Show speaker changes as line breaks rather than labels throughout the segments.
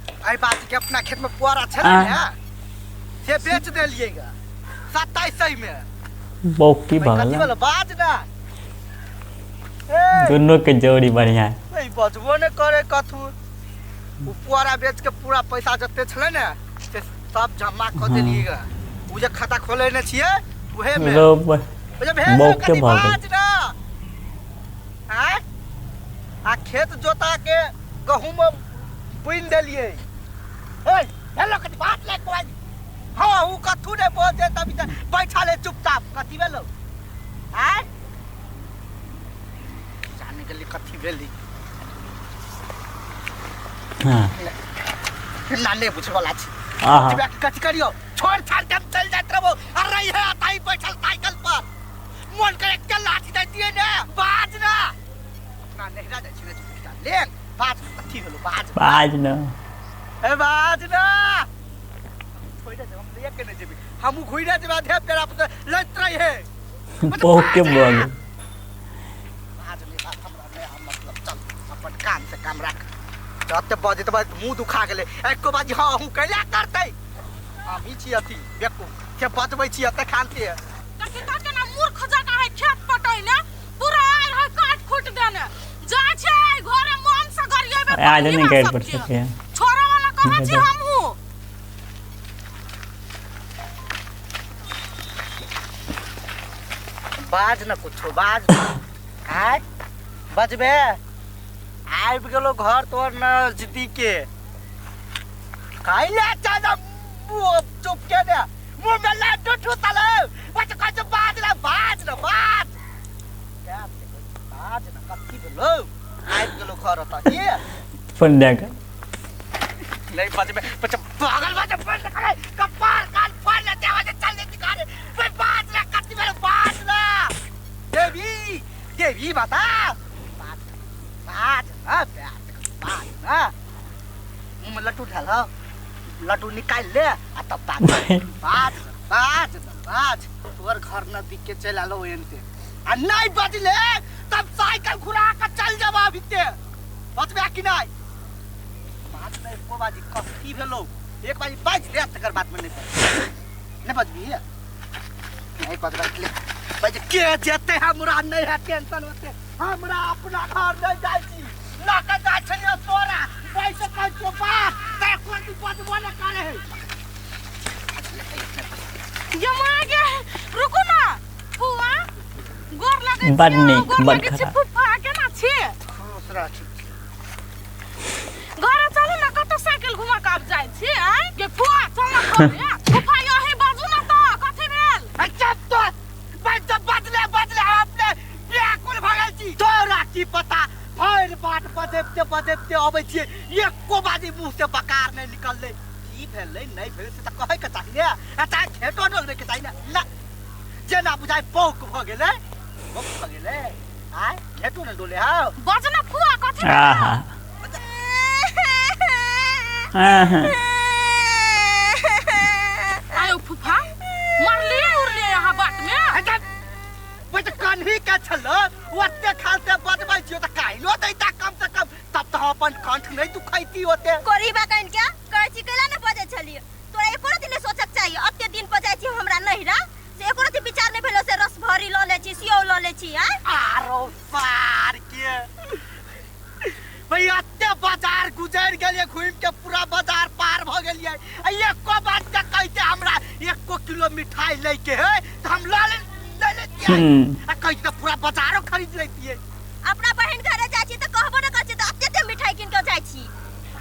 एहि बात के अपना खेत में पुआरा छलै
आ।
ने से बेच देलिएगा 2700 में।
बौकी
भाई,
भऽ
कथी
गेल।
भेलो बाज ना। ए
दुनू के जोड़ी बढ़िया है।
नहीं बजबो ने करे कथू। उ पुआरा बेच के पूरा पैसा जते छलै ने से सब जमा कऽ देलिएगा। उ जे खाता खोले ने छियै उहे में।
रो
ओ जे भेल
बौके
कथी
भऽ गेल।
बाज ना। आँय आ खेत जोता के गहूम बुनि देलियै। ए हेलो कथी बात ले कोइ। हाँ उ कथू ने बजे तभी त बैठल है चुपचाप। कथी भेलो आँय जाने के लिए कथी भेली।
हाँ
ना नहीं बुझे वाला छी।
आहा
कथी करियो छोड़ छाड़ के हम चल जात रहबो। अरे है ताई बैठल साइकिल पर मन करे के लाठी दे दिए ने बाज ना। अपना नहिरा जाइ छी ने चुपचाप ले बाज कथी भेलो बाज
बाज न।
ए बाज ना छोड़ दे हम ले के नहीं जेबे हम घुइरा जेबे आधे पेड़ा पर लैत रही है।
बौके भऽ गेल।
बाज नहीं बात हमरा नहीं हम मतलब चल अपन काम से काम राख। जते बजे त बजे मुंह दुखा गेलै एको बाजी हाँ हूँ कैला करतै। हम ही छी अथी बेवकूफ के बजबै छी एते खानते।
देखी त केना मूर्ख जकाँ है खेत पटैले पूरा आयल है काट खूट देने जाइ छै आइ घरे मन से गरिएबे
आज
पगली
नहीं
बा
गाड़ि पड़
सबके।
सकैए।
छोड़े वाला कहाँ छी हमहूँ।
बाज न कुछो बाज आय बजबे आबि गेलो घर तोर नजदीके कैला चाचा मुँह चुप के दे मुँह में लड्डू ठुसल बच कह बाज ना बाज ना बाज क्या से कहै छी, बाज ना कथी भेलो आबि गेलो घर ओतऽ ये
फोन दए कऽ
नहीं बजबे बच्चा पागल बच्चा बंद करे कपार कान फाड़ लेते आवाज चल लेती करे भाई बाज ना कथी भेलो बाज ना देवी देवी बता बाज बाज ना प्यार से बाज ना मुँह में लड्डू ढाल लड्डू निकाल ले आ तब बाज बाज बाज बाज तोर घर नजदीक के चल आलो एनते आ नहीं बजले तब साइकिल घुरा के चल जबा भीते बचबे कि नहीं बात नहीं एको बाजी कथी भेलो एक बाजी बाज ले तकर बाद में नहीं बज नहीं बजबी है नहीं बजबे ले बाज के जेते हमरा नहीं है टेंशन होते हमरा अपना घर नहीं जाइ छी लऽ के जाइ छलियै तोरा पैसे कहै छियौ बात ते कोई बजबो नहि करे है।
ये माँ गे रुकू ना फुआ गोर लगै
बड
छी
नीक,
गोर
बड
लगै छी
खराब।
फुफा केना छी
खुश रह छी।
घरे चलू ना कतऽ साइकिल घुमा के आब जाइ छी आँय गे फुआ चल ना घरे फुफा यही बाजू ना तऽ कथी भेल।
अच्छा तो बज बजले बजले हम अपने व्याकुल भऽ गेल छी। तोरा की पता भरि बाट बजैबते बजैबते अबै छियै एको बाजी मुँह से बकार नहि निकललै। की भेलै नहि भेलै से तऽ कहैके चाही ने आ चाहे घेटो डोलबैके चाही ने ना जेना बुझाइ पौक भऽ गेलै पौक भऽ गेलै आँय घेटो नहि डोले हौ।
बजना फुआ कथी भेल?
आहा आहा
आयो फुफा मरलिए उरलिए यहाँ बाट में।
अच्छा बस कन्ही के छलो ओते खालते बजबै छियो तऽ काल्हियो दैता कम से कम तब तऽ हम अपन कंठ नहि दुखैती ओते।
कोरीबा कनि के कहै छी कैला ने बजै छलियै तोरा एको रति नहि सोचक चाही। अते दिन पर जाइ छी हमरा नहिरा से एको रति विचार नहि भेलो से रस भरी लऽ लै छी सियौ लऽ लै छी आँय।
आरो पार के भैया एते बाजार गुजरि गेलियै घुमि के पूरा बाजार पार भऽ गेलियै आ एको बात के कहते हमरा एको किलो मिठाई लै के है तऽ हम लऽ ले ले लेतियै आ कहै तऽ पूरा बाजारो खरीद लेतियै।
अपना बहिन घरे जाइ छी तऽ कहबो नहि करै छी तऽ अते एते मिठाई कीन कऽ जाइ छी।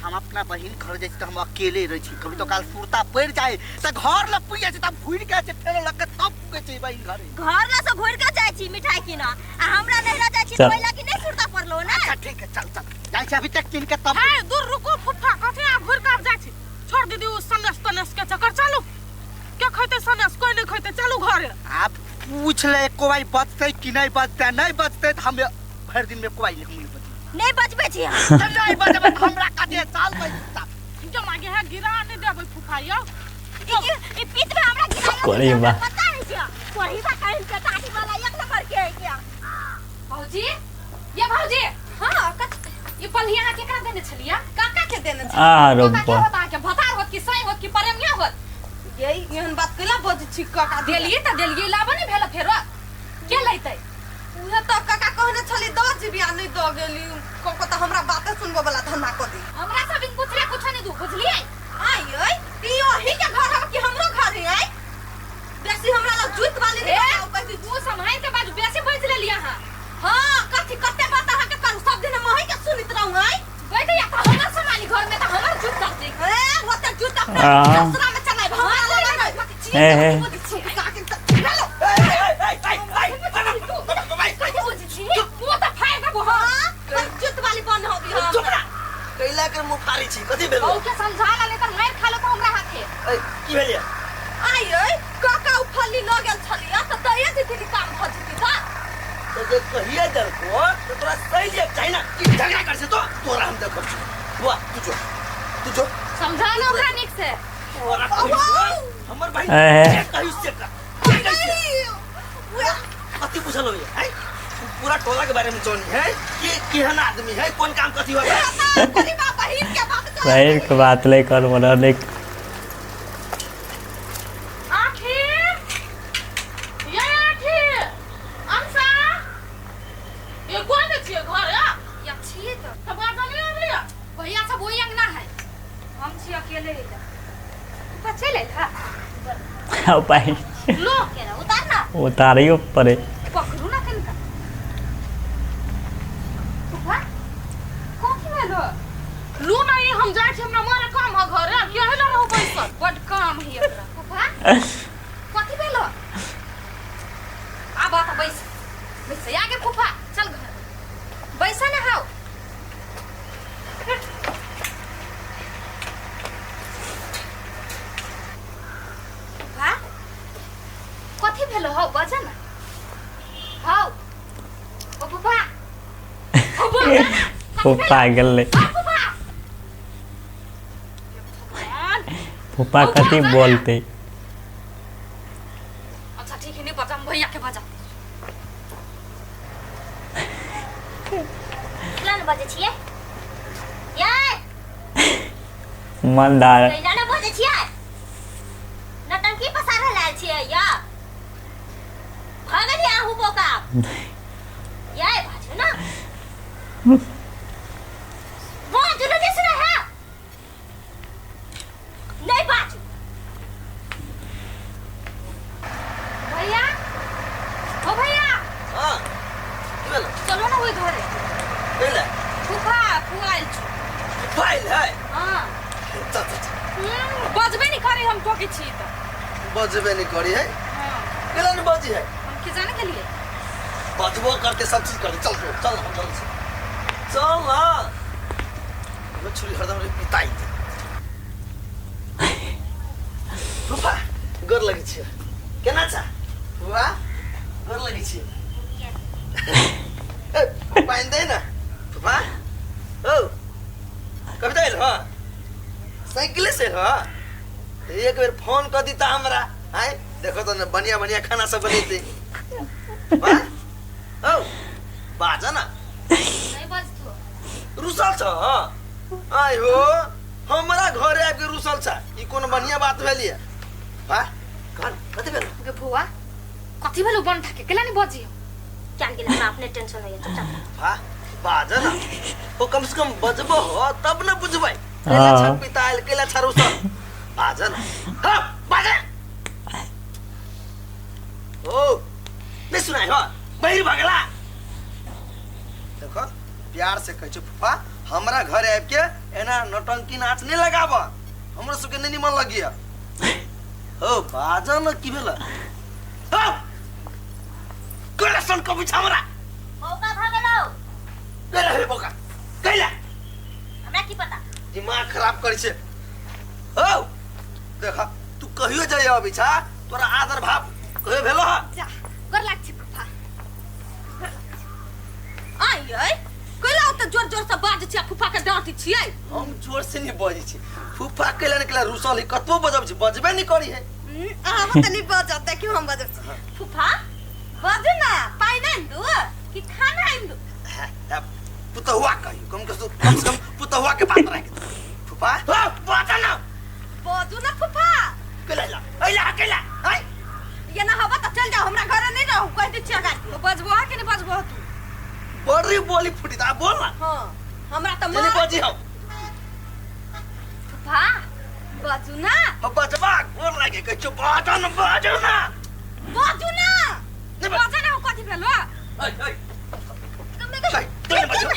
हम अपना बहिन घर जाइ छी तऽ हम अकेले रहै छी कभी तो काल सुरता पड़ि जाय तऽ घर लग पुगि जाइ छी तब घुरि के जाइ छी फेर लग के तब पुगै छी बहिन घरे।
घर लग से घुरि के जाइ छी मिठाई कीनऽ आ हमरा नहिरा जाइ छी
चल।
तऽ ओहि लागी नहि सुरता पड़लो ने।
अच्छा ठीक है चल चल जाइ छी अभी तक कीन के तब।
हे दूर रुकू फुफा कथी आ घुरि के आब जाइ छी छोड़ दीदी ओ सनेस तनेस के चक्कर चलू के खैतै सनेस कोई नहीं खैतै चलू घरे।
आब पूछ ले एको बार बचतै कि नहीं बचतै नहीं बचतै तऽ हम भरि दिन में एको बार नहीं बचबै।
नहीं बचबै छी हम।
तऽ नहीं बचबै तऽ हमरा कथी चल बैठ।
जो मागे है गिरा नहीं देबै फुफा यौ।
ई पीठ में हमरा गिरायो
कोरी बा।
पता है क्या कोरी बा कहिन के टाटी वाला एक नंबर के है क्या।
भौजी ये भौजी।
हां
कत ये पल्हिया अहाँ केकरा देने छलियै?
काका
के देने छै।
आ
काका
रब्बा
के होत अहाँके भतार होत कि साई होत कि प्रेमिया होत?
ये एहन बात कैला बजै छी काका?
देलियै तऽ देलियै, लाबो नहि भेल, फेरो के लैतै?
उहे तऽ काका कहने छली दऽ जेबी आ नहि दऽ गेली। कको तऽ हमरा बाते सुनबो वाला धंधा कऽ दी।
हमरा सब बिन पुछले कुछो नहि दू, बुझलियै?
आइ ओइ ई ओही के घर है कि हमरो घर है? आइ बेसी हमरा लग जुत वाली
ए
नहीं बनाओ कथी।
तू सम्हारि के बाजू, बेसी बाजि लेलियै अहाँ।
हाँ कथी कते बात अहाँ के करू, सब दिन हम अहीं के सुनैत रहू। आइ
बैठ या तऽ हमर समानी घर में तऽ हमर जुत रहतै।
ए ओते जुत अपना
आ।
ससुरा में चलाइब, हमरा लग नहि।
हे हे
काके तऽ हेलो।
कथी बुझै छी? मुँह तऽ फाड़ि देबो हम।
हाँ पर जुत वाली बन होबी हम।
चुप रह। कैला के मुँह फाड़ै छी, कथी भेलो?
बहू के समझा ला, नहीं तऽ मारि खा लो तऽ हमरा हाथे।
ए, की भेलियै?
आइ ओइ काका उ फल्ली लऽ गेल छलियै तऽ दैये दितिली, काम भऽ जेती। तऽ
तो जे कहिए देलको तो तोरा सही लिए चाही ना कि झगड़ा कर से तो तोरा हम देखब छी। बुआ तू जो, तू जो।
समझा लो ओकरा नीक से।
तोरा कहियो हमर भाई
ए।
जे कहियो से कर। कथी पूछल हो है? पूरा टोला के बारे में जानी है कि केहन आदमी है, कोन काम कथी हो है।
बहिन के बात कर।
बहिन के बात ले कर मना नहीं।
आखी ये आखी अंशा, ये कोन छियै घर या? या छियै तऽ तब बाजल नहि अबैया। भैया सब ओहि अंगना है, हम छी अकेले। है ऊपर चलि आयल हा।
उपाय
लो
केना उतार ना।
उतारियो पड़े।
पकड़ू ना कनिका। फूफा, कथी भेलो? लू नहीं, हम जाइ छी, हमरा मारे काम है घर केहन रहू बैसल, बड काम है एकरा। फूफा, कथी भेलो? आब तऽ बैस बैस आगे। फूफा चल घर, बैस ना। हाउ फूफा, कथी भेलो? हौ बज ना, हौ ओ फूफा, ओ बज ना।
फूफा गेलै।
हौ फूफा, भगवान।
फूफा कथी बोलते?
अच्छा ठीक है, नहीं बजा, हम भैया के बजा।
कैला ने बजै छियै यै?
मंदार।
कैला ने बजै छियै? नटंकी पसारल आयल छियै या भऽ गेलियै अहूँ बोका यै? बाजू ना, बाजू ना, जे सुनै है नहीं बाजू।
भैया, ओ भैया।
हां की भेलो?
चलो ना ओहि घरे।
कैला?
फूफा फुआ आयल छौ।
फाइल है?
हाँ।
चल चल चल।
बजबे नहीं करे, हम टोके छी तऽ।
बजबे नहीं करी है?
हाँ।
कैला नहीं बजी है?
हम के जाने के लिए।
बजबो करते, सब चीज करते। चल चल, हम चल चल ना। हमरो छुरी हरदम रे पिताई दे। फूफा गोर लगै छियै। केना छ फूफा? गोर लगै छियै। ए पानि दे ना फूफा। ओ कविता आयल हँ साइकिले से? हँ, एक बेर फोन कऽ दी तऽ हमरा आँय देखो तऽ ने बढ़िया बढ़िया खाना सब बनेतै। वाह औ बाज ना।
नहीं बजतो।
रुसल छ? आइ हो, हमरा घरे आबि के रुसल छ, ई कोनो बढ़िया बात भेलियै? वाह कह कथी भेल?
गे फुआ, कथी भेलो बन ठाके? केला नहीं बजी?
क्या गेल, हमरा अपने टेंशन होइए, चुपचाप।
वाह बाज ना, ओ कम से कम बजबो हो तब न बुझबै कैला
हाँ।
छ पितायल, कैला छ रुसल। बाज ना, हाँ बाज। ओ नहीं सुनाइ हो, बहिर भगला। देखो प्यार से कहै छी फूफा, हमरा घर आबि के एना नौटंकी नाच नहीं लगाब, हमरो सबके नहीं निमन लगिया। हो बाज न, की भेल? हो कैला सन कभी छ हमरा?
मौका भऽ गेलौ।
कैला हे बोका कैला?
हमरा की पता।
दिमाग खराब करै छै। हो देख, तू कहियो जाइए अबै छा, तोरा आदर भाव कहियो भेलो हँ?
जा, गोर लाग छी फूफा।
आइ यै कैला ओते जोर जोर से बाजै छियै आ फूफा के डाँटै छियै?
हम जोर से नहीं बजै छी। फूफा कैला ने कैला रुसल है, कतबो बजब छी बजबे नहीं करी है।
अहाँ तऽ नहीं बजत, देखियौ हम बजब छी। फूफा बाजू ना, पानि आनि दू कि खाना आनि दू?
पुतहुआ कहियो कम से कम, से कम पुतहुआ के बात राख। फूफा बाजा ना।
बाजू ना फूफा।
केला अइला अकेला आइ
ये ना हवा त चल जाओ, हमरा घरे नहीं रहू, कह दै छियै अगाड़ी। बजबो के नहीं बजबो तू?
बड़ी बोली फुटी ता बोल ना।
हां हमरा त
मार बजी हो।
फूफा बाजू ना।
बजबा गोर लागे कहै छौ बाजा ना, बाजू ना,
बाजू ना, बाजा ना। कथि भेलो?
ऐ ऐ तै बजो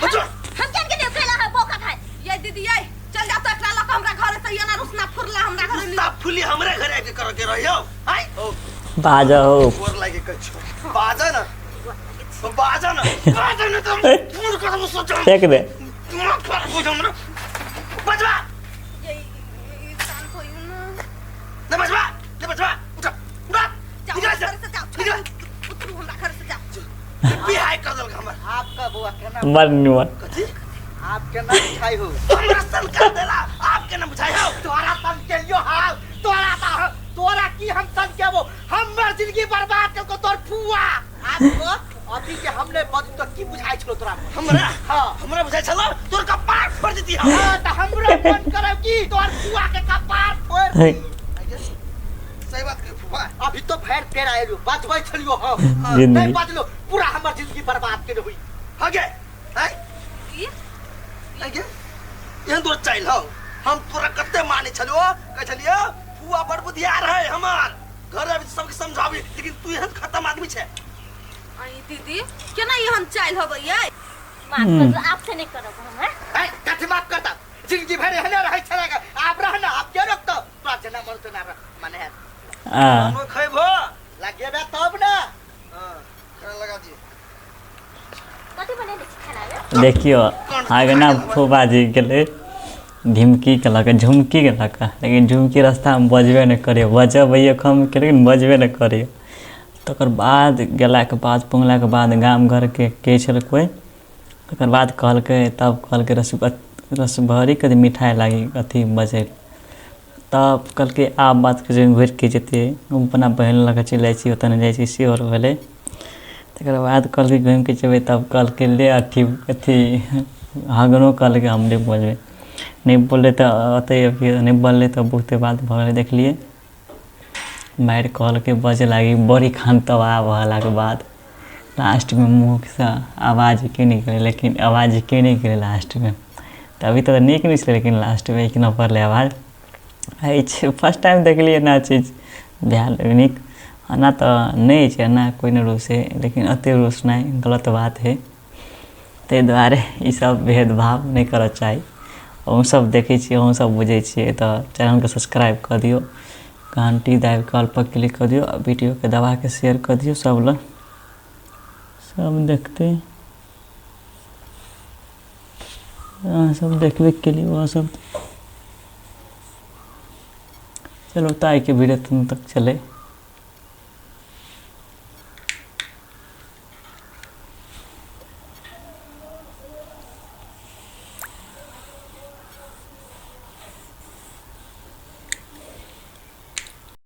बजो।
हम जान के नहीं केला है बोका खाए।
ये दीदी ये चल जा तो एकरा लक हमरा घरे से ये ना रुसना फुरला हमरा घरे
रुसना फुली हमरे घरे आके कर के रहियो। आइ
बाजा हो।
गोर लागे कहै छौ बाजा ना, बाजा ना, बाजा ना तुम फूल कर सोचो
फेंक दे।
तुम पर बुझो हमरा बजवा।
ये शांत होइयो ना।
नहीं बजवा, नहीं बजवा, उठा उठा,
निकल जा, निकल, उतरू हमरा घर से जा।
बिहाय कर देलक हमर।
आपका बुआ केना
मर निमर
कथि?
आप केना बुझाइ हो?
हमरा सन कर देला, आप केना बुझाइ हो?
तोरा सन के लियो हाल, तोरा ता तोरा की हम सन के वो हमर जिंदगी बर्बाद कर को तोर फुआ। आपको अभी के हमने बज तो की बुझाइ छलो तोरा?
हमरा?
हां
हमरा बुझाइ छलो तोर कपार फोड़ देती हम।
हां त हमरो फोन करब की तोर फुआ के कपार फोड़ दी।
सही बात के फुआ।
अभी तो फेर फेर आएलो बजबै छलियो हम। नहीं बजलो पूरा हमर जिंदगी बर्बाद के हुई।
हगे हैं
की
हगे एहन तोर चाइल हो। हम तोरा कते माने छलियो, कहै छलियो फुआ बड़ बुधियार है हमार, घर आबि सबके समझाबी, लेकिन तू एहन खत्म आदमी छै।
आई दीदी केना एहन चाइल होबै ये?
माफ कर दो, आपसे नहीं करब हम। हैं
ऐ कथि माफ करता? जिंदगी भर एहने रहै छलेगा, आप रहना, आप के रोकतो? तोरा जेना मन तेना रह माने है।
आ
हम खैबो
लगेबे तब ना।
हां खाना लगा दिए।
कथि बनेने छी खाना रे?
देखियो आगना फूफा जी गेलै ढिमकी के लऽ कऽ, झुमकी के लऽ कऽ, लेकिन झुमकी रास्तामे बजबे नहि करै, बजबैयो कम के लेकिन बजबे नहि करै। तकर बाद गेलाके बाद पुङ्गलाके बाद गाम घरके कहै छलै कोइ, तकर बाद कहलकै, तब कहलकै रसभरी के मिठाइ लागी अथी बजै। तब कहलकै आब बात करै घुरिके जेतै, हम अपना बहिन लऽ कऽ चलि जाइ छी, ओतऽ नहि जाइ छी, से आओर भेलै। तकर बाद कहलकै घुमिके जेबै, तब कहलकै ले अथी अथी हगनो कहलकै हम नहि बोलबै, नहि बोललै तऽ ओतै नहि बोललै तऽ बहुते बात भऽ गेलै। देखलियै मारि कहलकै बजै लागी बड़ी खान तबाह भलाके बाद लास्टमे मुँहसँ आवाज के निकलै, लेकिन आवाज के निकलै लास्टमे। तऽ अभी तऽ नीक नहि छलै, लेकिन लास्टमे एक नम्बर पड़लै आवाज अछि। फर्स्ट टाइम देखलियै एना चीज भेल नीक। एना तऽ नहि छै, एना कोइ नहि रुसै, लेकिन एतेक रुसनाइ गलत बात हइ। ताहि दुआरे ईसब भेदभाव नहि करऽ चाही। अहूँसब देखै छियै, अहूँसब बुझै छियै, तऽ चैनलके सब्सक्राइब कऽ दियौ, घण्टी दाबिकऽ ऑलपर क्लिक कऽ दियौ, आ वीडियोके दबाकऽ शेयर कऽ दियौ सब लग, सब देखतै। अहाँ सब देखबे केलियै वएह सब। चलू तऽ आइके वीडियो तक चलै।